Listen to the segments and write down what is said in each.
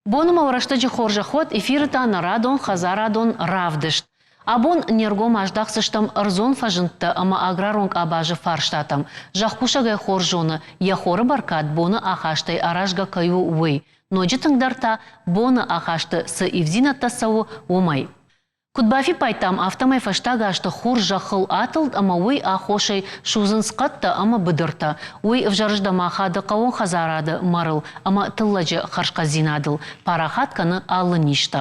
Боны ма рӕстӕджы хорзӕх уӕд, эфиры та нӕ радон хӕдзарадон равдыст. Абон не ргом аздахдзыстӕм ӕрдзон фӕзындтӕ ӕмӕ аграрон къабазы фарстатӕм. Зӕхкусӕгӕй хорз зоны, йӕ хоры бӕркад боны ахастӕй аразгӕ кӕй у, уый. Ноджы тынгдӕр та, боны ахасты цы ивдзинӕдтӕ цӕуы, уымӕй. Куыд бафиппайдтам, афтӕмӕй фӕстаг азты хур зӕххыл атылд ӕмӕ уый аххосӕй судзынц хъӕдтӕ ӕмӕ быдыртӕ. Уый ӕвзӕрыздӕм ахады хъӕууон хӕдзарады мӕрыл ӕмӕ тыллӕджы хӕрзхъӕддзинадыл, парахат кӕны алы низтӕ.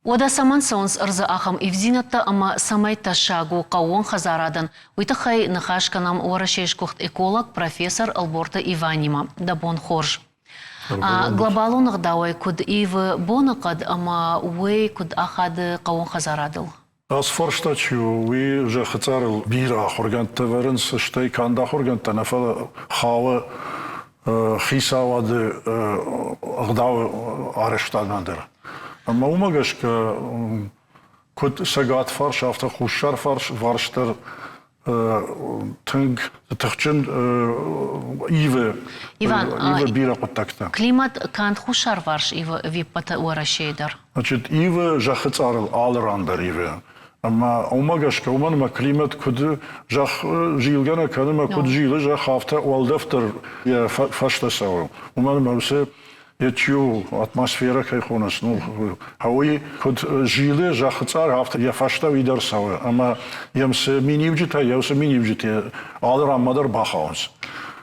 Уӕдӕ цӕмӕн цӕуынц ӕрдзы ахӕм ивддзинӕдтӕ ӕмӕ цӕмӕй тӕссаг у хъӕууон хӕдзарадӕн, уый тыххӕй ныхас кӕнӕм Уӕрӕсейы сгуыхт эколог, профессор Ӕлборты Иванимӕ. Дӕ бон хорз! Глобалон ӕгъдауӕй куыд ивы боныхъӕд ӕмӕ уый куыд ахады хъӕууон хӕдзарадыл? Ацы фарста чи у, уый зӕххы цъарыл бирӕ ахуыргӕндтӕ вӕрынц, стӕй канд ахуыргӕндтӕ нӕ, фӕлӕ хауы хицауады ӕгъдауы арӕзтадмӕ дӕр. Ӕмӕ уымӕ гӕсгӕ куыд цӕгат фарс, афтӕ хуссар фарс варс дӕр тынг тыхджын ивы, Иван, ивы бирӕ хъуыддӕгтӕ. Климат канд хуссарварс ивы ӕви ӕппӕт Уӕрӕсейы дӕр? Значит, ивы зӕххы цъарыл алы ран дӕр ивы. Ӕмӕ уымӕ гӕсгӕ, уымӕн ӕмӕ климат куыд зӕхх зилгӕ нӕ кӕны, ӕмӕ куыд зилы зӕхх, афтӕ уӕлдӕф дӕр йӕ фӕстӕ цӕуы. Уымӕн ӕмӕ уыцы йӕ атмосферӕ кӕй хонынц, ну, уый куыд зилы зӕххы цъар, афтӕ йӕ фӕстӕ уый дӕр цӕуы. Ӕмӕ йӕм цы миниуджытӕ, йӕ уыцы миниуджытӕ алы ранмӕ дӕр бахауынц.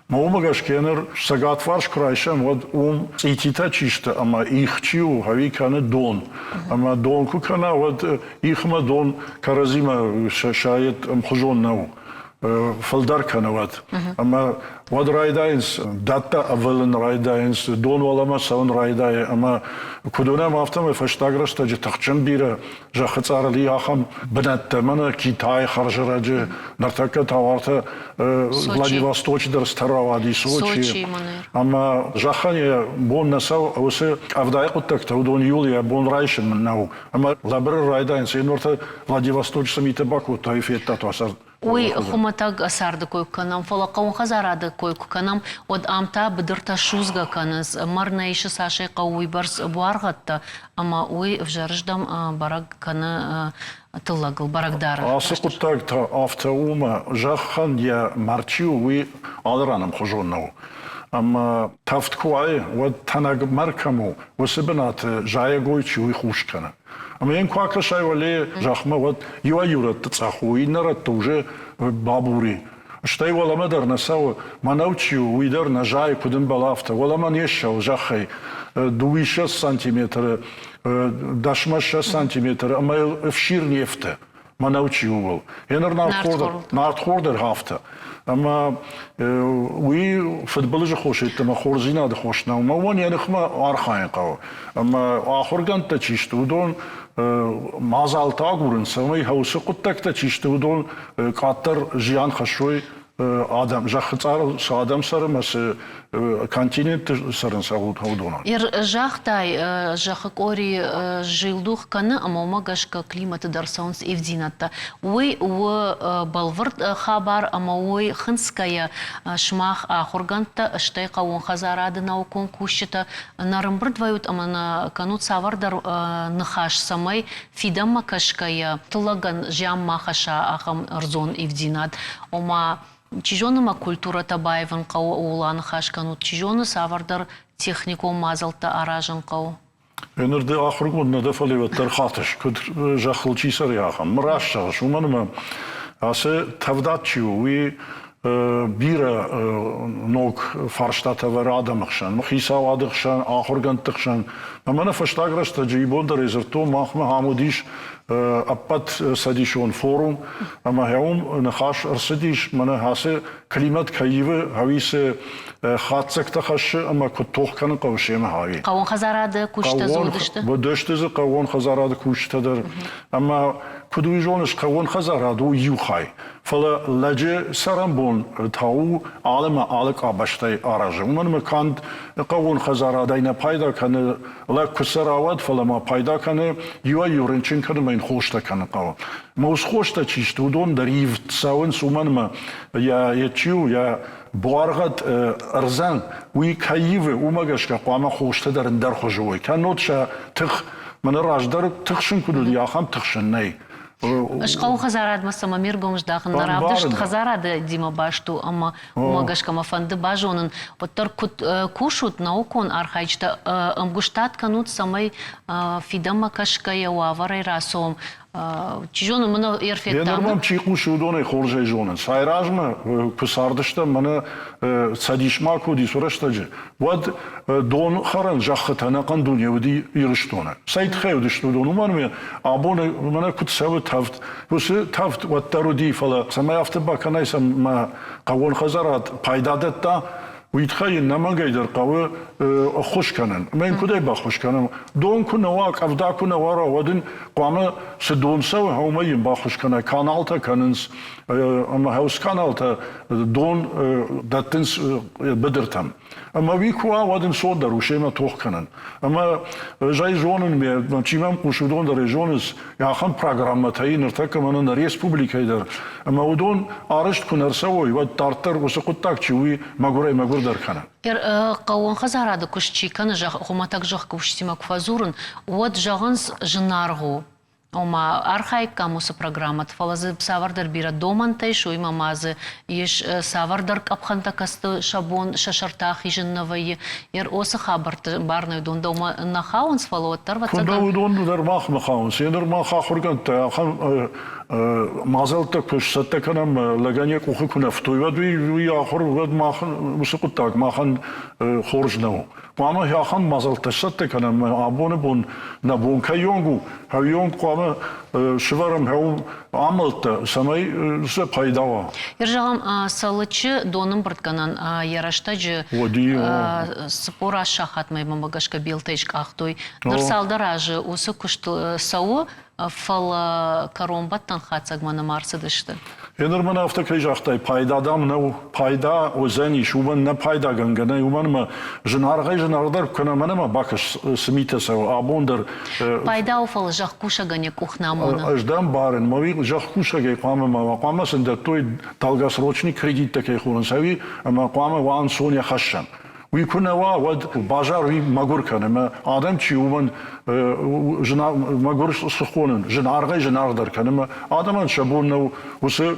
Мӕ уымӕ гӕсгӕ ныр цӕгатварс куы райсӕм, уӕд уым цъититӕ чи сты ӕмӕ их чи у, ӕви кӕны дон. Ӕмӕ дон куы кӕна, уӕд ихмӕ дон кӕрӕдзимӕ сӕ ӕмхуызон нӕу. фылдӕр кӕны уӕд. Ӕмӕ уӕд райдайынц дӕттӕ ӕвӕлын райдайынц, дон уӕлӕмӕ цӕуын райдайы ӕмӕ куыд уынӕм, афтӕмӕй фӕстаг рӕстӕджы тыхджын бирӕ зӕххы цъарыл и ахӕм бынӕттӕ, мӕнӕ Китайы хӕрзӕрӕджы, ныртӕккӕ та уартӕ Владивосточы дӕр стӕр рауади Сочи. Ӕмӕ зӕххӕн йӕ бон нӕ цӕуы, уыцы къӕвдайы хъуыддӕгтӕ уыдон иуыл йӕ бон райсын нӕу. Ӕмӕ лӕбыры райдайынц, енортӕ Владивосточы цы митӕ бакодта, уый федтат уӕ цард. Уый хуымӕтӕг царды кой куы кӕнӕм, фӕлӕ хъӕууонхӕдзарады кой куы кӕнӕм, уӕд ам та быдыртӕ судзгӕ кӕнынц, мӕр нӕ исы цасӕй хъӕуы уыйбӕрц буаргъӕдтӕ, ӕмӕ уый ӕвзӕрыздӕм бӕрӕг кӕны тыллӕгыл, бӕрӕг дары. Ацы хъуыддаг та афтӕ у, ӕмӕ зӕххӕн йӕ мӕр чи у, уый алы ран ӕмхуызон нӕу. Ӕмӕ тӕвд куы уайы, уӕд тӕнӕг мӕр кӕм у, уыцы бынаты зайӕгой чи уый хус кӕны. Ӕмӕ йын куы акӕсай уӕле зӕхмӕ, уӕд иуӕй-иу рӕтты цъӕх у, иннӕ рӕтты уже бабури. Стӕй уӕлӕмӕ дӕр нӕ цӕуы, мӕнӕу чи у, уый дӕр нӕ зайы, куыд ӕмбӕлы, афтӕ. Уӕлӕмӕ не ссӕуы зӕххӕй дыууиссӕдз сантиметры, дӕсмӕ ссӕдз сантиметры ӕмӕ йыл ӕфсир не фты. Мӕнӕу чи у, ууыл. Еныр нартхор дӕр афтӕ. Ӕмӕ уый фыдбылызы хос ӕмӕ хорздзинады хос нӕу. Ӕмӕ уымӕн йӕ ныхмӕ архайын хъӕуы. Ӕмӕ ахуыргӕндтӕ чи сты, уыдон мадзалтӕ агурынц, цӕмӕй уыцы хъуыддӕгтӕ чи сты, уыдон къаддӕр зиан хӕссой адӕм, зӕххы цъарыл цы адӕм цӕры ӕмӕ цы континентты цӕрынц, уыдонӕн. Загътай, зӕххы къори зилдух кӕны ӕмӕ уымӕ гӕсгӕ климаты дӕр цӕуынц ивддзинӕдтӕ. Уый у бӕлвырд хабар ӕмӕ уый хынцгӕйӕ сымах ахуыргӕндтӕ, стӕй хъӕууон хӕдзарады наукон кусджытӕ нӕ рымбырд вӕййут ӕмӕ нӕ кӕнут цавӕрдӕр ныхас, цӕмӕй фидӕнмӕ кӕсгӕйӕ тыллӕгӕн зиан ма хӕсса ахӕм ӕрдзон ивддзинад. Ома, чи зоны ма культурӕтӕ баивын хъӕуы, ууыл аныхас кӕнут, чи зоны цавӕрдӕр техникон мадзӕлттӕ аразын хъӕуы. Ныр ды ахуыргонд нӕ дӕ, фӕлӕ уӕддӕр хатыс, куыд зӕххыл чи цӕры, ахӕм. Раст зӕгъыс, уымӕн ӕмӕ ацы тӕвдад чи у, уый бирӕ ног фарстатӕ ӕвӕры адӕмы хсӕн, хицауады хсӕн, ахуыргӕндты хсӕн. Ӕмӕ нӕ фӕстаг рӕстӕджы ибон дӕр дзырдтон, махмӕ ам уыдис ӕппӕт цӕдисон форум, ӕмӕ уым ныхас ӕрцыдис, мӕнӕ ацы климат кӕй ивы, ӕви цы хатдзӕгтӕ хӕссы ӕмӕ куыд тох кӕнын хъӕуы семӕ, ӕви. Хъӕууон хӕдзарады кусджытӕ дзы уыдысты? Уыдысты дзы хъӕууон хӕдзарады кусджытӕ дӕр. Ӕмӕ куыд уый зоныс, хъӕууон хӕдзарад у иу хай. Фӕлӕ лӕджы цӕрӕнбон та у алы ӕмӕ алы къабӕзтӕй аразы. Уымӕн ӕмӕ канд хъӕууон хӕдзарадӕй нӕ пайда кӕны лӕг куы цӕра, уӕд, фӕлӕ ма пайда кӕны иуӕй-иу рынчын кӕны ӕмӕ йын хостӕ кӕнын хъӕуы. Ӕмӕ уыцы хостӕ чи сты, уыдон дӕр ивд цӕуынц, уымӕн ӕмӕ йӕ чи у, йӕ буаргъӕд ӕрдзӕн, уый кӕй ивы, уымӕ гӕсгӕ хъуамӕ хостӕ дӕр ӕндӕр хуызы уой. Кӕннод сӕ тых, мӕнӕ раздӕр тых сын куыд уыди, ахӕм тых сын нӕй. Хъӕуы хӕдзарадмӕ цӕмӕ ме ргом здахын, нӕ равдыст хӕдзарадимӕ баст у ӕмӕ уымӕ гӕсгӕ мӕ фӕнды базонын, уӕддӕр куыд кусут, наукон архайджытӕ ӕмгуыстад кӕнут, цӕмӕй фидӕнмӕ кӕсгӕйӕ уавӕрӕй рацӕуӕм. Чи зоны, мын ӕрфедтам. Йе ныр чи хъусы, уыдонӕй хорзӕй зонынц. Айразмӕ куы цардыстӕм, мӕнӕ цӕдисмӕ куы уыдис рӕстӕджы, уӕд донхӕрӕн зӕххытӕ ӕнӕхъӕн дуне уыди Ирыстоны. Цӕй тыххӕй уыдысты уыдон? Уымӕн ӕмӕ абон мӕнӕ куыд цӕуы тӕвд, уыцы тӕвд уӕддӕр уыди, фӕлӕ цӕмӕй афтӕ бакӕнай, цӕмӕ хъӕууон хӕдзарад пайда дӕтта, уый тыххӕй йын ӕнӕмӕнгӕй дӕр хъӕуы ӕххуыс кӕнын. Ӕмӕ йын куыдӕй баххуыс кӕнӕм? Дон куы нӕ уа, къӕвда куы нӕ уара, уӕд ын хъуамӕ цы дон цӕуы, уымӕй йын баххуыс кӕна. Каналтӕ кӕнынц ӕмӕ хӕус каналтӕ дон дӕттынц быдыртӕм. Ӕмӕ уый куы уа, уӕд ӕнцондӕр у семӕ тох кӕнын. Ӕмӕ ӕз ӕй зонын, чи мӕм хъусы, уыдон дӕр ӕй зонынц, ахӕм программӕтӕ и ныртӕккӕ мӕнӕ нӕ республикӕйы дӕр. Ӕмӕ уыдон арӕзт куы нӕ рцӕуой, уӕд дарддӕр уыцы хъуыддаг чи у, уый мӕгуырӕй-мӕгуырдӕр кӕны. Хъӕууон хӕдзарады куыст чи кӕны, хуымӕтӕг зӕхкусджытимӕ куы фӕдзурын, уӕд зӕгъынц, зынаргъ у. Ома архаиккам уыцы программӕты, фӕлӕ дзы цавӕрдӕр бирӕ домӕнтӕ ис, уыимӕ ма дзы ис цавӕрдӕр къӕпхӕнтӕ, кӕцыты сӕ бон сӕ сӕртӕ ахизын нӕ вӕййы. Уыцы хабӕртты бӕрны уыдон дӕумӕ нӕ хауынц, фӕлӕ уӕддӕр ӕвӕццӕгӕн... Куыд уыдон дӕр махмӕ хауынц. Еныр мах ахуыргӕндтӕ ахӕм мадзӕлттӕ куы сцӕттӕ кӕнӕм, лӕгӕн йӕ къухы куы нӕ фтой, уӕд уый ахуыр, уӕд мах уыцы хъуыддаг махӕн хорз нӕу. Хъуамӕ ахӕм мадзӕлттӕ сцӕттӕ кӕнӕм, абоны бон нӕ бон кӕйонг у, кӕйонг хъуамӕ сывӕрӕм амӕлттӕ, цӕмӕй сӕ пайда уа. Зӕгъӕм, Цӕлыччы донӕмбырдгӕнӕн йӕ рӕстӕджы 40 сахатмӕ гӕсгӕ белтӕй скъахтой. Ныр цалдӕр азы уыцы куыст цӕуы, фӕлӕ кӕронбӕттӕн хатдзӕгмӕ нӕма ӕрцыдысты. Еныр мын афтӕ кӕй загътай, пайда дам нӕу, пайда уыдзӕнис, уымӕн нӕ пайдагӕнгӕ нӕй, уымӕн ӕмӕ зынаргъӕй зынаргъдӕр куы кӕна, мӕнӕ ма бакӕс, цы митӕ цӕуы абон дӕр. Пайда у, фӕлӕ зӕхкусӕгӕн йӕ къух нӕ амоны. Ӕз дӕм барын, мӕ уый зӕхкусӕгӕй хъуамӕ ма уа, хъуамӕ сын дӕттой долгосрочный кредиттӕ кӕй хонынц, ӕви ӕмӕ хъуамӕ уа ӕнцон йӕ хӕссӕн. Уый куы нӕ уа, уӕд базар уый мӕгуыр кӕны ӕмӕ адӕм чи уымӕн мӕгуыр цы хонын, зынаргъӕй зынаргъдӕр кӕны ӕмӕ адӕмӕн сӕ бон нӕу уыцы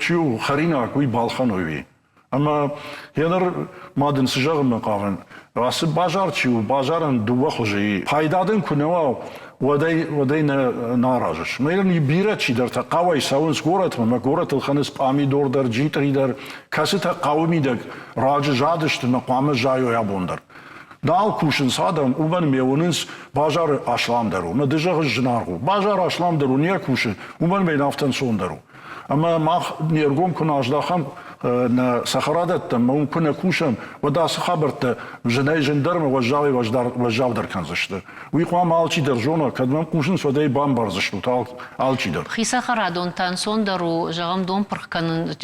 чи у хӕринаг, уый балхӕной уый. Ӕмӕ еныр ма дын цы зӕгъынмӕ хъавын, ацы базар чи у, базарӕн дыууӕ хуызы и. Пайда дын куы нӕ уа, уӕдӕй нӕ аразыс. Мӕ бирӕ чидӕртӕ хъӕуӕй цӕуынц горӕтмӕ, мӕ горӕтыл хӕнынц пъамидор дӕр, джитъри дӕр, кӕцытӕ хъӕуы мидӕг раджы задысты мӕ хъуамӕ зайой абон дӕр. Нал кусынц адӕм, уымӕн ме уынынц, базары асламдӕр у. Мӕ ды зӕгъыс зынаргъ у. Базар асламдӕр у, не кусы, уымӕн мӕ афтӕ ӕнцондӕр у. Ӕмӕ мах не ргом куы нӕ аздахӕм нӕ цӕхӕрадӕттӕм, ӕмӕ уым куы нӕ кусӕм, уӕд ацы хабӕрттӕ зынӕй зындӕрмӕ уӕззауӕй-уӕззаудӕр кӕндзысты. Уый хъуамӕ алчидӕр зона, кӕд мӕм хъусынц, уӕд ӕй бамбардзыстут алчидӕр. Хи цӕхӕрадон та ӕнцондӕр у, зӕгъӕм, дон пырх кӕнын,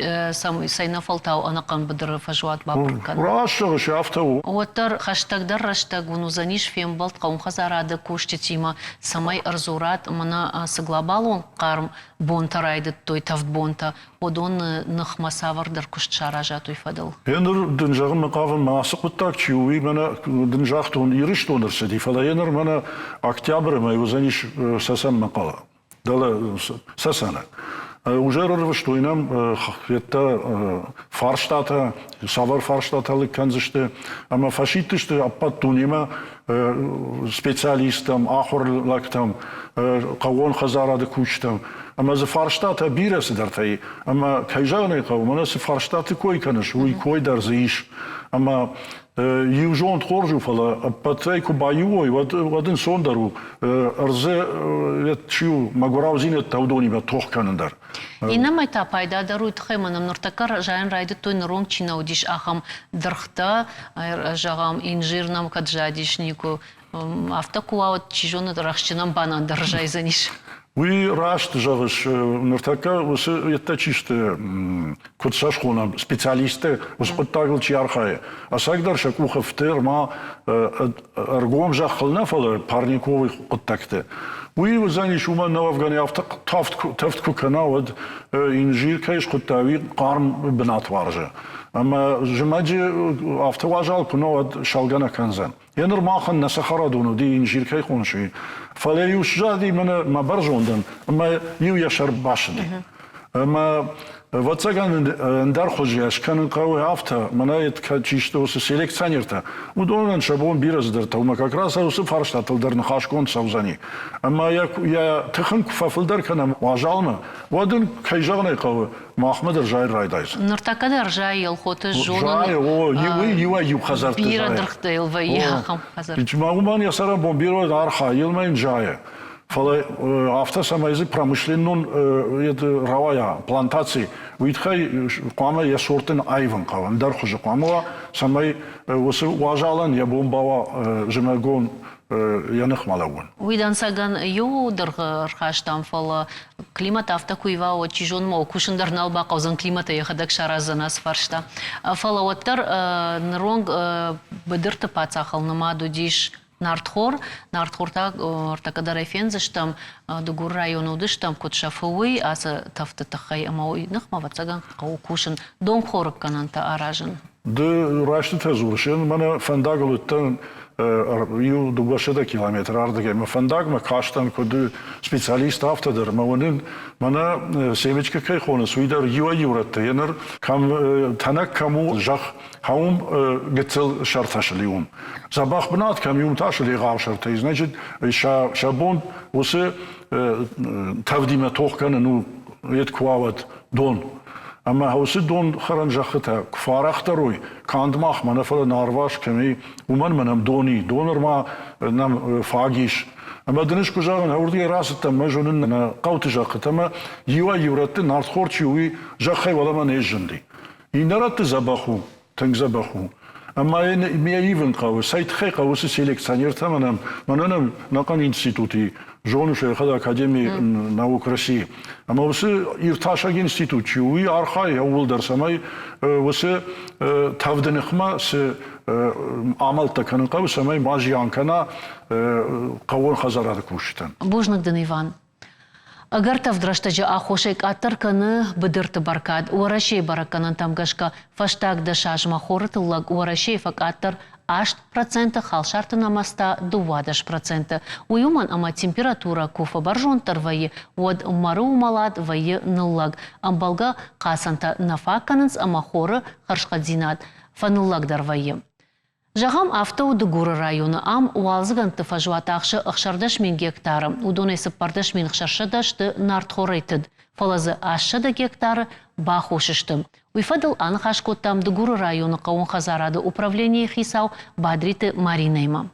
цӕйнӕфӕлтау ӕнӕхъӕн быдыры фӕзуат бапырх кӕнын. Раст зӕгъыс, афтӕ у. Уӕддӕр хӕстӕгдӕр рӕстӕг уын уыдзӕнис фембӕлд хъӕуынхӕдзарады кусджытимӕ, цӕмӕй ӕрдзурат мӕнӕ цы глобалон хъарм бонтӕ райдыдтой, тӕвд бонтӕ, уыдоны ныхмӕ цавӕрдӕр куыст саразат уый фӕдыл? Еныр дын зӕгъынмӕ хъавын, мӕ ацы хъуыддаг чи у, уый мӕнӕ дын загътон, Ирыстон ӕрцыди, фӕлӕ еныр мӕнӕ октябры мӕй уыдзӕнис Цӕцӕнмӕ хъӕлӕ, дӕлӕ Цӕцӕны. Уже ӕрвыстой нӕм йедтӕ фарстатӕ, цавӕр фарстатӕ лыг кӕндзысты, ӕмӕ фӕсидтысты ӕппӕт дунемӕ специалисттӕм, ахуыр лӕгтӕм, хъӕууон хӕдзарады кусджытӕм. Ӕмӕ дзы фарстатӕ бирӕ цыдӕртӕ и. Ӕмӕ, кӕй зӕгъын ӕй хъӕуы, мӕнӕ цы фарстаты кой кӕныс, уый кой дӕр дзы ис. Ӕмӕ иу зонд хорз у, фӕлӕ ӕппӕтӕй куы баиу уой, уӕд, уӕд ӕнцондӕр у ӕрдзы чи у, мӕгуыраудзинӕдтӕ уыдонимӕ тох кӕнын дӕр. Иннӕмӕй та пайда дӕр уый тыххӕй, мӕнӕ ныртӕккӕ зайын райдыдтой, ныронг чи нӕ уыдис, ахӕм дыргътӕ, зӕгъӕм, инжир нӕм кӕд задис никуы, афтӕ куы уа, уӕд чи зоны, рӕхсджынӕн банан дӕр зайдзӕнис. Уый раст зӕгъыс, ныртӕккӕ уыцы йедтӕ чи сты, куыд сӕ схонӕм, специалисттӕ, уыцы хъуыддагыл чи архайы, ӕцӕгдӕр сӕ къухы фты ӕрма ӕргом зӕххыл нӕ, фӕлӕ парниковый хъуыддӕгты. Уый уыдзӕнис уымӕн нӕ уӕвгӕ афтӕ тӕвд куы кӕна, уӕд инжир кӕй схуыдта, уый хъарм бынат уарзы. Ӕмӕ зымӕджы афтӕ уазал куы нӕ уӕд сӕлгӕ нӕ кӕндзӕн. Йӕ ныр махӕн нӕ цӕхӕрадон уыди инжир кӕй хоныс, уый. Фӕлӕ-иу сзади мӕнӕ мӕ бӕрзондӕн ӕмӕ-иу йӕ сӕр басыди. Ӕмӕ ӕвӕццӕгӕн ӕндӕр хуызы скӕнын хъӕуы афтӕ, мӕнӕ чи сты уыцы селекционертӕ, уыдонӕн сӕ бон бирӕ цыдӕртӕ у, ӕмӕ как раз уыцы фарстатыл дӕр ныхасгонд цӕудзӕни. Ӕмӕ йӕ тых ын куы фӕфылдӕр кӕнӕм уазалмӕ, уӕд ын, кӕй зӕгъын ӕй хъӕуы, махмӕ дӕр зайын райдайдзӕн. Ныртӕккӕ дӕр зайы Елхоты зонын. Зайы, о, иуӕй-иу хӕдзӕртты Бирӕ дыргътӕ йыл вӕййы ахӕм хӕдзӕртты. Уымӕн йӕ цӕрӕнбон бирӕ архайы, йыл йын зайы. Фӕлӕ афтӕ цӕмӕй дзы промышленнон рауайа плантаци, уый тыххӕй хъуамӕ йӕ сорт ын аивын хъӕуы, ӕндӕр хуызы хъуамӕ уа, цӕмӕй уыцы уазалӕн йӕ бон бауа зымӕгон йӕ ныхмӕ лӕууын. Уый дӕнцӕгӕн иу дыргъы рхастам, фӕлӕ климат афтӕ куы ива, уӕд чи зоны ма кусын дӕр нал бахъӕудзӕн, климаты йӕхӕдӕг сараздзӕн ацы фарста. Фӕлӕ уӕддӕр ныронг быдырты паддзахыл нымад уыдис нартхор. Нартхор та ӕртӕккӕ фендзыстӕм, Дыгур районы уыдыстӕм, куыд сӕфы уый ацы тӕфты тыххӕй ӕмӕ уый ныхмӕ, ӕвӕццӕгӕн, хъӕуы кусын, донхорыггӕнӕнтӕ аразын. Ды рӕстытӕ дзурыс, мӕнӕ фӕндагыл уыдтӕн иу 200 километр ардыгӕй. Мӕ фӕндагмӕ кастӕн, куыд специалист, афтӕ дӕр. Мӕ уынын, мӕнӕ семечкӕ кӕй хонынц, уый дӕр иуӕй-иу рӕтты. Еныр кӕм тӕнӕг кӕм у зӕхх, уым гыццыл сӕртӕ сыли уым. Дзӕбӕх бынат кӕм и, уым та сыл егъау сӕртӕ. Значит, сӕ бон уыцы тӕвдимӕ тох кӕнын у, йед куы уа, уӕд дон. Ӕмӕ уыцы донхӕрӕн зӕххытӕ куы фӕарӕхдӕр уой, канд махмӕ нӕ, фӕлӕ Нарваз кӕм и, уымӕн мӕ нӕм дон и, дон ӕрма нӕм фаг ис. Ӕмӕ дын ӕз куы зӕгъын, уырдыгӕй рацыдтӕн, мӕ зонын нӕ хъӕуты зӕххытӕ ӕмӕ иуӕй-иу рӕтты нартхор чи у, уый зӕххӕй уӕлӕмӕ не сзынди. Иннӕ рӕтты дзӕбӕх у, тынг дзӕбӕх у. Ӕмӕ йын йӕ ивын хъӕуы, цӕй тыххӕй хъӕуы уыцы селекционертӕ мӕнӕн, мӕнӕ нӕм ӕнӕхъӕн институт и, зоныс йӕхӕдӕг Академии наук России. Ӕмӕ уыцы иртасӕг институт чи у, уый архайы ӕууылдӕр, цӕмӕй уыцы тӕвды ныхмӕ цы амӕлттӕ кӕнын хъӕуы, цӕмӕй ма зиан кӕна хъӕууон хӕдзарады кусджытӕн. Бузныг дын, Иван. Ӕгӕр тӕвд рӕстӕджы аххосӕй къаддӕр кӕны быдырты бӕркад. Уӕрӕсейы бӕрӕггӕнӕнтӕм гӕсгӕ фӕстаг 10 азмӕ хоры тыллӕг Уӕрӕсейы фӕкъаддӕр 8%, халсарты нымӕц та 12%. Уый уымӕн, ӕмӕ температурӕ куы фӕбӕрзонддӕр вӕййы, уӕд мӕры уымӕлад вӕййы ныллӕг, ӕмбӕлгӕ хъацӕнтӕ нӕ фаг кӕнынц ӕмӕ хоры хӕрзхъӕддзинад фӕныллӕгдӕр вӕййы. Зӕгъӕм, афтӕ у Дыгуры районы. Ам уалдзыгӕндты фӕзуат ахсы 16 000 гектары, уыдонӕй 14 600 сты нартхорӕй тыд, фӕлӕ дзы 800 гектары бахус сты. Уый фӕдыл аныхас кодтам Дыгуры районы хъӕууон хӕдзарады управленийы хицау Бадриты Маринӕимӕ.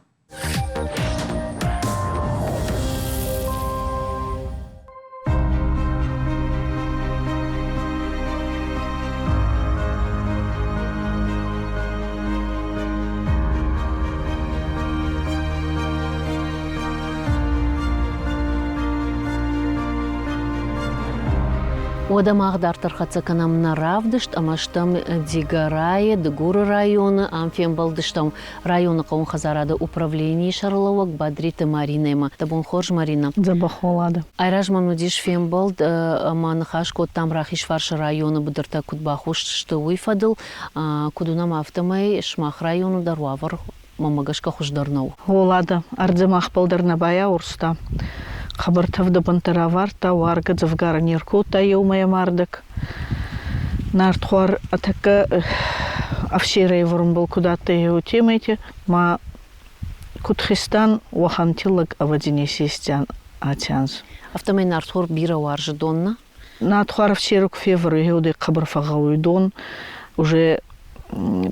Уӕдӕ мах дарддӕр хӕццӕ кӕнӕм нӕ равдыст ӕмӕ стӕм Дигорайы, Дыгуры районы. Ам фембӕлдыстӕм районы хъӕуон хӕдзарады управленийы сӕргълӕууӕг Бадриты Маринӕимӕ. Дӕ бон хорз, Маринӕ. Дзӕбӕх Олада. Айразмӕ уыдис фембӕлд ӕмӕ ныхас кодтам Рахизфарсы районы быдыртӕ куыд бахус сты, уый фӕдыл. Куыд уынӕм, афтӕмӕй сымах районы дӕр уавӕр мӕнмӕ гӕсгӕ хуыздӕр нӕу. Олада, ӕрдзы махбӕл дӕр нӕ байаурста. Хъӕбӕр тӕвдӕ бунтӕ равардта, уаргӕ дзӕвгарӕ не ркодта еумӕ мардӕг. Нартхуар тӕккӕ ӕфсерӕй ӕвӕрунбӕл куд адтӕй, уотемӕйти ма куд хизтан, уӕхӕн тиллӕг ӕвӕдзи не систиан аци анз. Афтӕмӕй нартхор бирӕ уарзы дон, нӕ? Нартхуар ӕфсерӕ ку февӕруй, гъеуӕд хъӕбӕр фӕгъгъӕуй дон. Уже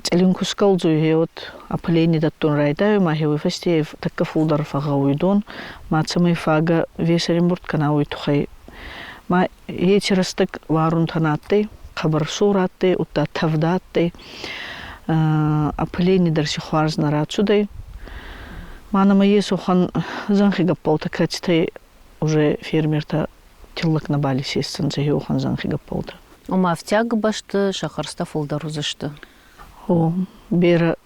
цъилин ку сгӕлдзуй, гъеуӕд опыление дӕттун райдайуй ма гъеуой фӕсте тӕккӕ фулдӕр фӕгъгъӕуй дон. Ма цӕмӕй фагӕ вес ӕримбурд кӕна, уой туххӕй. Ма Еци рӕстӕг уарунтӕ нӕ адтӕй, хъӕбӕр сор адтӕй, удта тӕвдӕ адтӕй. Опылени дӕр си хуарз нӕ рацудӕй. Ма нӕмӕ ес уӕхӕн зӕнхи гӕппӕлтӕ, кӕцитӕй уже фермертӕ тиллӕг нӕбал исесдзӕнцӕ уӕхӕн зӕнхи гӕппӕлтӕ. Ома ӕфтиаг бӕсты сӕ хӕрзтӕ фылдӕр уыдзысты? О, берӕ.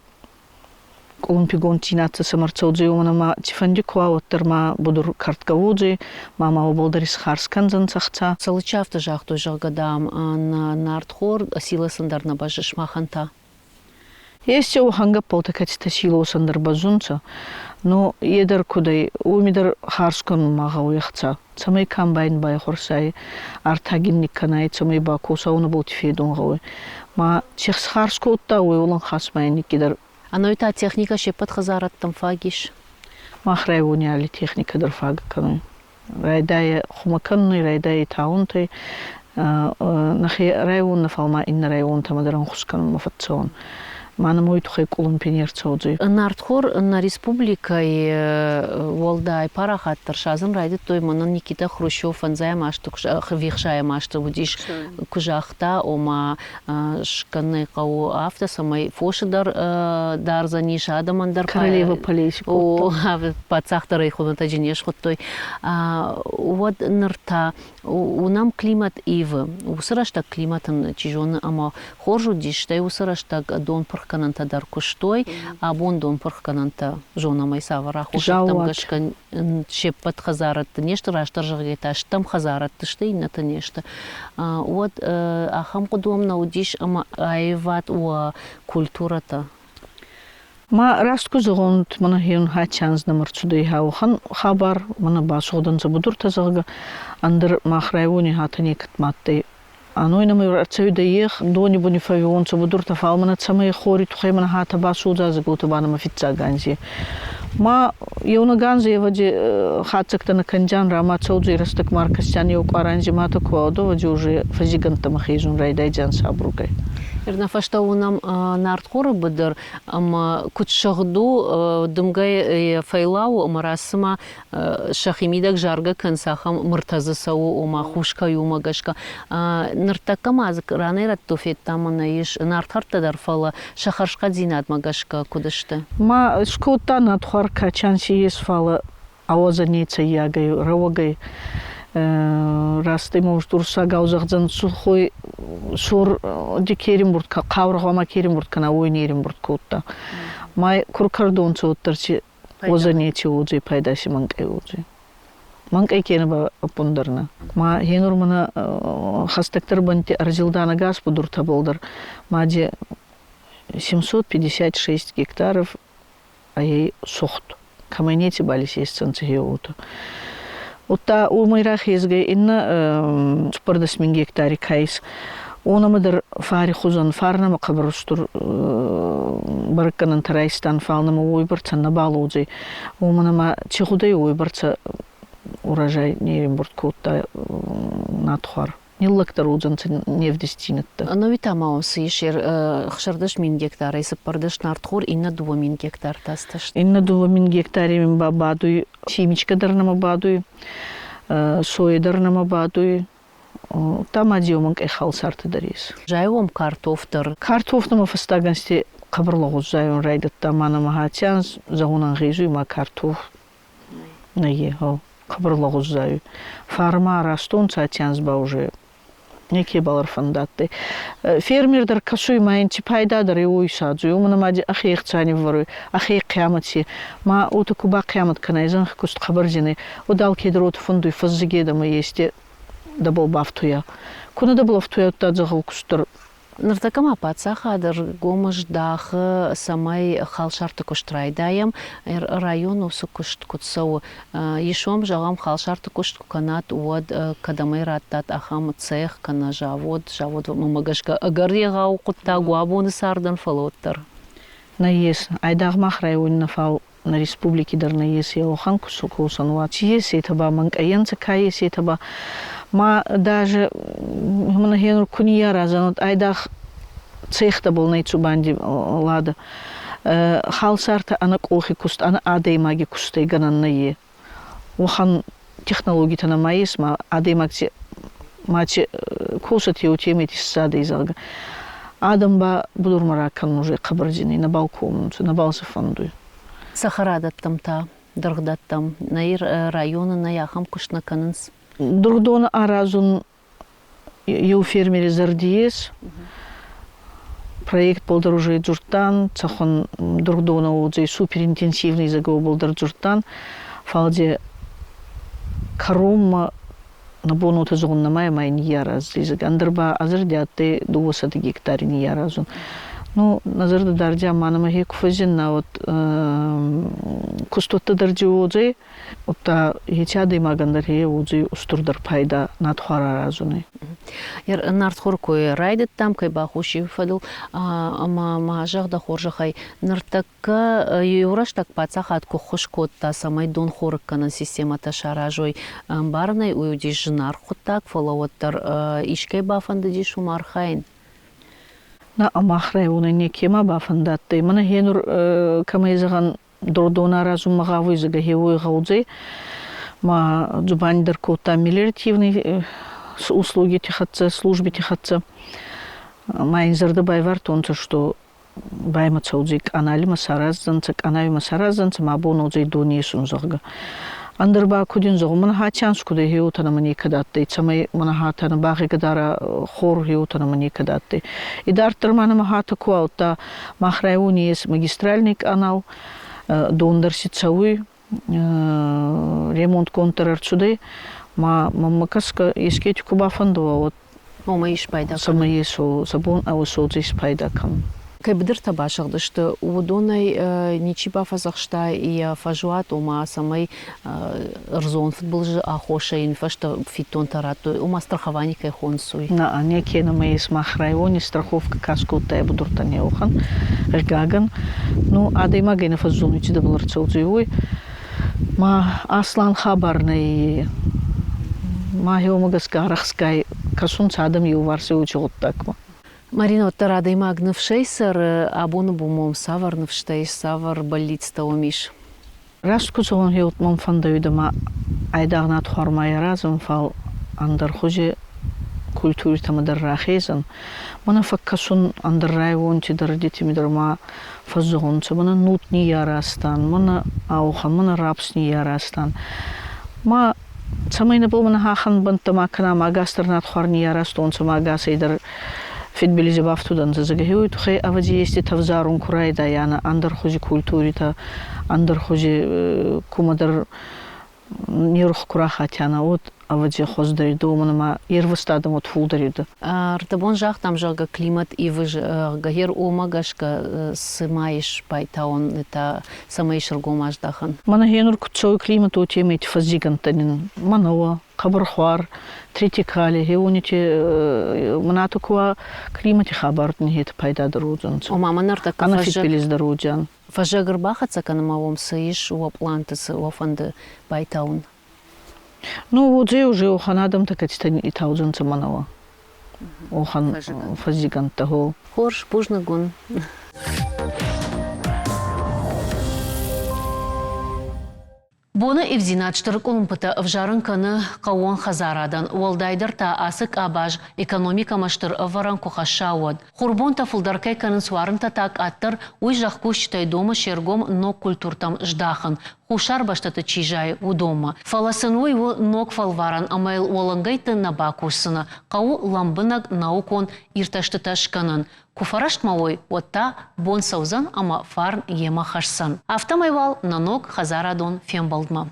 Къуылымпигонддзийнӕдтӕ сӕмӕ ӕрцӕудзӕй, уомӕн ӕма цийфӕнди ку уа, уӕддӕр ма будур кӕрдгӕ уодзӕй, ма ма уобӕл дӕр исхарз кӕндзӕнцӕ ӕхца. Цӕлыччы афтӕ загътой, зӕгъгӕ, дам, нартхор силосӕн дӕр нӕ бӕззы сымахӕн та. Ести уӕхӕн гӕппӕлтӕ, кӕцитӕ силосӕн дӕр бӕззунцӕ, но е дӕр куд ӕй, уоми дӕр харз кӕнун ма гъӕуй ӕхца, цӕмӕй комбайн байхуӕрсай, артагин никкӕнай, цӕмӕй бакоса, уонӕбӕлти федун гъӕуй. Ма ци харз кодта, уой уӕлӕнхас ма ин никкидӕр Ӕнӕуи та техникӕ се ппӕт хӕдзарӕдтӕм фаг ис? Мах райони алли техникӕ дӕр фаг кӕнуй. Райдайӕ хумӕ кӕнуй, райдайӕ таунтӕй. Нӕхе район нӕ, фал ма иннӕ районтӕмӕ дӕр ӕнхус кӕнунмӕ фӕццӕун. Ма нӕмӕ уой туххӕй къулумпи не рцӕудзӕй. Нартхор нӕ республикӕйы уӕлдай парахатдӕр садзын райдыдтой мӕнӕн Никита Хрущев фӕндзайӕм азты, ӕхсайӕм азты уыдис, куы загъта, ома скӕнын хъӕуы афтӕ, цӕмӕй фосы дӕр дардзӕнис, адӕмӕн дӕр. Королева полей скодта. Паддзах дӕр ӕй хуымӕтӕджы не схуыдтой. Уӕд ныр та уынӕм климат ивы. Уыцы рӕстӕг климат ын, чи зоны, ӕмӕ хорз уыдис, стӕй уыцы рӕстӕг донпырхгӕнӕнтӕ дӕр куыстой. Абон донпырхгӕнӕнтӕ зонӕм ӕй цавӕр аххосӕгтӕм гӕсгӕ се ппӕт хӕдзарӕдты не сты, растдӕр зӕгъгӕ та стӕм хӕдзарӕдты сты, иннӕтӕ не сты. Уӕд ахӕм хъуыды уӕм нӕ уыдис ӕмӕ аивад уӕ культурӕтӕ? Ма раст ку зӕгъон, мӕнӕ хеун хӕчанз нӕма рцудӕй уӕхӕн хабар, мӕнӕ басугъдӕнцӕ будуртӕ, зӕгъгӕ, ӕндӕр мах райони хатӕ некӕд ма адтӕй. Ӕной нӕмӕ ӕрцӕуидӕ ех, дони буни фӕууионцӕ будуртӕ, фал мӕнӕ цӕмӕй хори туххӕй мӕнӕ хатӕ басудза, зӕгъгӕ, ба нӕмӕ фиццаг анзи. Ма еунӕг анз ӕвӕдзи хатдзӕгтӕ нӕ кӕндзиан, рамӕ цӕудзӕй рӕстӕг ма ӕркӕсдзиан еу къуар анзи ма ку ӕвӕдзи уже фӕззигӕндтӕмӕ хезун райдайдзиан сабургай. Нӕ фӕстӕ уынӕм нартхоры быдыр ӕмӕ куыд сыгъд у, дымгӕ йӕ фӕйлауы ӕмӕ раст цыма сӕхимидӕг заргӕ кӕнынц, ахӕм мыртӕ дзы цӕуы, ома хус кӕй у, уымӕ гӕсгӕ. Ныртӕккӕ ма дзы ранӕй-рӕтты федтам ӕмӕ ис нартхӕрттӕ дӕр, фӕлӕ сӕ хӕрзхъӕддзинадмӕ гӕсгӕ куыд сты? Ма скодта нартхуар качан си ес, фӕлӕ ауӕдзӕ нецӕййагӕй, рӕуӕгӕй. Раст ӕма уруссагау зӕгъдзӕн сухой сор ди керимбурд, хъаургъуама керимбурд кӕна, уой не римбурд кодта. Ма куркӕрдонцӕ уӕддӕр си уодзӕ неци уодзӕй, пайда си мӕнкъӕй уодзӕй. Мӕнкъӕй кенӕ ба ӕппундӕр нӕ. Ма гьенур мӕнӕ хӕстӕгдӕр бӕнтти ӕрзилдан ӕгас будуртӕбӕл дӕр. Ма де 756 гектаров ӕй сугъд. Кӕмӕй нецибал исесдзӕнцӕ гьеуотӕ. Удта уомӕй рахезгӕй иннӕ 14 мин гектари ка ес, уонӕмӕ дӕр фари хузӕн фарнӕмӕ хъӕбӕр устур бӕрӕггӕнӕнтӕ райстан, фал нӕмӕ уойбӕрцӕ нӕбал уодзӕй. Уомӕн ӕма ци гъудӕй, уойбӕрцӕ урожай не римбурд кодта надхуар. Ниллӕгдӕр уодзӕнцӕ не вдистдзийнӕдтӕ. Ӕнӕуи та ма уым цы ис 16 мин гектарӕй 14 нартхор, иннӕ 2 мин гектар та цытӕ Иннӕ 2 мин гектари мин ба бадуй, химичкӕ дӕр нӕмӕ бадуй, соя дӕр нӕмӕ бадуй, Та ма дзеумӕн къехалсарты дӕр ес. Зайуӕм картоф дӕр. Картоф нӕмӕ фӕстаг ӕнзти хъӕбӕр лӕгъуз зайун райдӕдта, ма нӕмӕ аци анз зӕгъун ӕнгъезуй, ма картоф нӕййе, гъо, хъӕбӕр лӕгъуз зайуй. Фарма арӕзтонцӕ аци анз ба уже некебал ӕрфӕндадтӕй. Фермер дӕр кӕсуй, ма ин ци пайда дӕр уой садзуй, уомӕн ӕма ӕхе ӕхца ниввӕруй, ӕхе хъиамӕт си. Ма уотӕ ку бахъиамӕт кӕнай, зӕнхи куст хъӕбӕр зин ӕй, уӕд алкедӕр уотӕ фӕндуй фӕззӕгедӕмӕ ести дӕбӕл бафтуйа. Ку нӕ дӕбӕл ӕфтуйа, уӕдта дзӕгъӕл куст дӕр. Ныртӕккӕ ма паддзахады ргом здахы, цӕмӕй халсарты куыст райдайӕм. Районы уыцы куыст куыд цӕуы? Ис уӕм, зӕгъӕм, халсарты куыст куы кӕнат, уӕд кӕдӕм ӕй раттат ахӕм цех кӕнӕ завод? Заводмӕ гӕсгӕ ӕгӕр егъау хъуыддаг у абоны цардӕн, фӕлӕ уӕддӕр. Нӕййес. Айдагъ мах райони нӕ, фал нӕ республики дӕр нӕййес еуӕхӕн косӕнуат. Ци ес, етӕ ба мӕнкъӕйӕнцӕ, ка ес, етӕ ба. Ма даже мӕнӕ гьенур ку ниййаразӕн, айдагъ цехтӕбӕл нӕй дзубанди лада. Халсартӕ ӕнӕ къохи куст, ӕнӕ адӕймаги кустӕй гӕнӕн нӕййе. Уӕхӕн технологитӕ нӕма ес, ма адӕймаг ци ма ци косӕт еутемӕй иссадӕй, зӕгъгӕ. Адӕм ба будурмӕ ракӕнун уже хъӕбӕр зин ӕй, нӕбал комунцӕ, нӕбал сӕ фӕндуй. Цӕхӕрадӕттӕм та, дыргъдӕттӕм нӕ районы нӕй ахӕм куыст нӕ кӕнынц? Дыргъдоны аразун еу фермери зӕрди ес. Проектбӕл дӕр уже дзурдтан, цӕхуӕн дургъдонӕ уодзӕй суперинтенсивный зӕгӕубӕл дӕр дзурдтан, фал де кӕронмӕ нӕ бон уотӕ зӕгъун нӕма ӕма ин ниййараздзӕй, зӕгъгӕ, ӕндӕр ба ӕ адтӕй 200 гектари ниййаразун. Ну, нӕ зӕрдӕ дардиа ма нӕмӕ хе ку фӕззинна, уӕд кустуӕттӕ дӕр ди уодзӕй, удта еци адӕймагӕн дӕр е уодзӕй устурдӕр пайда надхуар аразунӕй. Нартхор кой райдыдтам, кӕй бахуси фӕдыл, ӕмӕ ма зӕгъ дӕ хорзӕхӕй, ныртӕккӕ иу рӕстӕг паддзахад куы ххуыс кодта, цӕмӕй донхорыггӕнӕн системӕтӕ саразой, ӕмбарынӕй уый уыдис зынаргъ хъуыддаг, фӕлӕ уӕддӕр искӕй бафӕндыдис уым архайын. На, мах районы некема бафӕндадтӕй. Мӕнӕ гьенур кӕмӕй зӕгъӕн, дордон аразунмӕ гъавуй, зӕгъгӕ, гьеуой гъӕудзӕй. Ма дзубанди дӕр кодта мелиоративный услугити хӕццӕ, службити хӕццӕ. Ма ин зӕрдӕ байвардтонцӕ, что баймӕ цӕудзӕй къаналимӕ сараздзӕнцӕ, къанауимӕ сараздзӕнцӕ, ма бон уодзӕй дон есун, зӕгъгӕ. Ӕндӕр ба куд ин зӕгъун, мӕнӕ хатианс куд ӕй, гьеуотӕ нӕмӕ некӕд адтӕй, цӕмӕй мӕнӕ хатӕн багъигӕдара хор, гьеуотӕ нӕмӕ некӕд адтӕй. Идарддӕр ма нӕмӕ хатӕ ку аудта, мах райони ес магистральный къанау, дон дӕр си цӕуй, ремонтгонд дӕр ӕрцудӕй. Ма мӕнмӕ кӕсгӕ, ескети ку бафӕндӕуа, уӕд Уымӕй испайда кӕнын. Цӕмӕй сӕ бон ӕвӕсодзӕй испайда кӕнын. Кӕй быдыртӕ басыгъдысты, уыдонӕй ничи бафӕдзӕхста йӕ фӕзуат, ома цӕмӕй ӕрдзон фыдбылызы аххосӕй йын фӕстӕ фиддонтӕ радтой, ома страхование кӕй хонынц, уый. На, неке нӕмӕ ес мах райони страховка ка скодта ӕ будуртӕн еуӕхӕн, гъигагӕн. Ну, адӕймагӕй нӕ фӕззонуй, ци дӕбӕл ӕрцӕудзӕй, уой. Ма аслан хабар нӕй, ма гъеуомӕ гӕсгӕ арӕхсгай кӕсунцӕ адӕм еуварсӕй уоци гъуддагмӕ. Марина, уӕддӕр адӕймаг ныфсӕй цӕры, абоны бон уӕм цавӕр ныфстӕ ис, цавӕр бӕллицтӕ уӕм ис? Раст ку зӕгъон, гъеуӕд мӕм фӕндӕуидӕ ма айдагъ надхуар ма аразун, фал ӕндӕр хузи культуритӕмӕ дӕр рахезӕн. Мӕнӕ фӕккӕсун ӕндӕр районти дӕр, детими дӕр ма фӕззӕгъунцӕ, мӕнӕ нут ниййаразтан, мӕнӕ ауӕхӕн, мӕнӕ рапс ниййаразтан. Ма цӕмӕй нӕбал мӕнӕ хӕхӕн бӕнттӕ ма кӕна, ма ӕгас дӕр надхуар ниййаразтонцӕ, ма ӕгасӕй дӕр фидбилизи бафтудӕнцӕ, зӕгъгӕ, уой туххӕй ӕвӕдзи ести тӕвзарун ку райдайанӕ ӕндӕр хузи культуритӕ, ӕндӕр хузи кумӕдӕр не рух ку рахатианӕ, уӕд ӕвӕдзи хуӕздӕр уомӕн ӕма ервӕзт адӕм уӕд фулдӕр ид. Ӕрдӕбон загътам, зӕгъгӕ, климат ивы, зӕгъгӕ, уомӕ гӕсгӕ цы ма ис байтауӕн, та цӕмӕй ис ӕргом аздахӕн? Мӕнӕ гъенур куд цӕуй климат, уотемӕйти фӕззигӕнттӕ нин мӕнӕуӕ, хъӕбӕрхуар, тритикали, гъеуонити мӕнӕ ку уа климати хабар нин хет пайда дӕр уодзӕнцӕ. Ома мӕнӕ ӕртӕккӕ Ӕнӕ фидбилиз дӕр уодзиан. Фӕззӕг ӕрбахӕццӕ кӕнынмӕ уӕм цы ис уӕ пъланты, цы уӕ фӕнды байтауын? Ну, уодзӕй уже уӕхӕн адӕмтӕ, кӕцитӕ итаудзӕнцӕ мӕнӕуӕ. Уӕхӕн фӕззигӕндтӕ, гъо. Хорз, бузныг уын. Боны ивдзинад стыр къуылымпытӕ ӕвзарын кӕны хъӕууон хӕдзарадӕн, уӕлдайдӕр та ацы къабаз экономикӕмӕ стыр ӕвӕрӕн куы хӕсса, уӕд. Хурбонтӕ фылдӕр кӕй кӕнынц, уарынтӕ та къаддӕр, уый зӕхкусджытӕй домы се ргом ног культуртӕм здахын, хуссар бӕстӕты чи зайы, уыдонмӕ. Фӕлӕ сын уый у ног фӕлварӕн ӕмӕ йыл уӕлӕнгӕйтты нӕ бакусдзынӕ, хъӕуы лӕмбынӕг наукон иртӕстытӕ скӕнын. Куы фӕрӕстмӕ уой, уӕд та бон цӕудзӕн ӕмӕ фарн йемӕ хӕсдзӕн. Афтӕмӕй уал нӕ ног хӕдзарадон фембӕлдмӕ.